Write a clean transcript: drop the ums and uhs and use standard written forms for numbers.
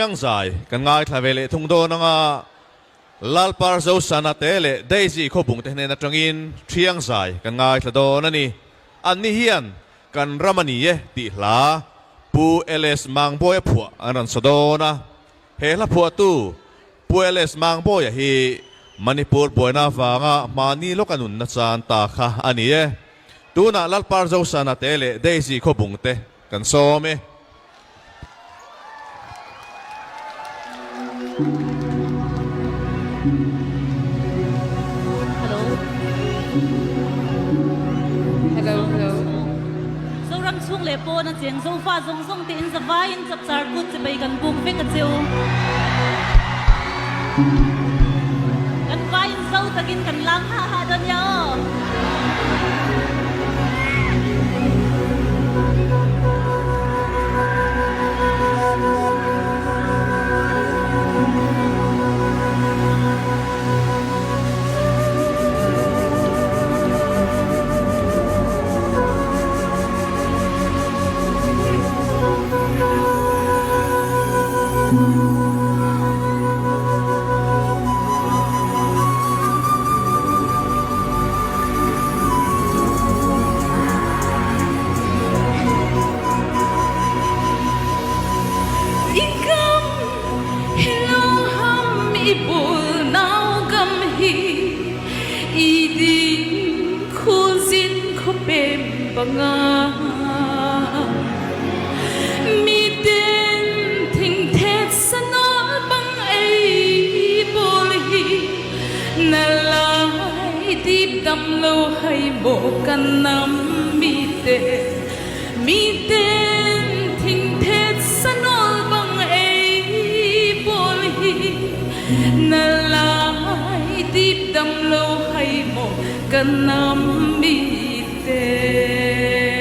Thiangzai kan ngaithla ve leh thung dawn anga Lalpar Zosana te leh Daisy khawbung te hnen atangin Thiangzai kan ngaithla dawn a ni. Anni hian kan ram a ni e tih hla Pu LS Mangbawi a phuah an rawn saw dawn a. He hla phuahtu Pu LS Mangbawi a hi Manipur buaina avanga hmani lawka nunna chan ta kha a ni e. Tunah Lalpar Zosana te leh Daisy khawbung te kan sawm e. Hello. Hello, hello. Zoram chhung leh pawn a cheng Zofa zawng zawng te in zavai in chapchar kut chipei kan buk vek a cheu. Kan vai in zo takin kan lang hah hah dawn nia aw. I gam hello ham i bul nau gam hi i din khul zin khaw pem banga mi ten thing thet sa nawl bang ei bul hi na lai dip dam lo hai maw kan nam mi te mi ten thing thet sa nawl bang ei bul hi na lai dip dam lo hai maw kan nam mi te.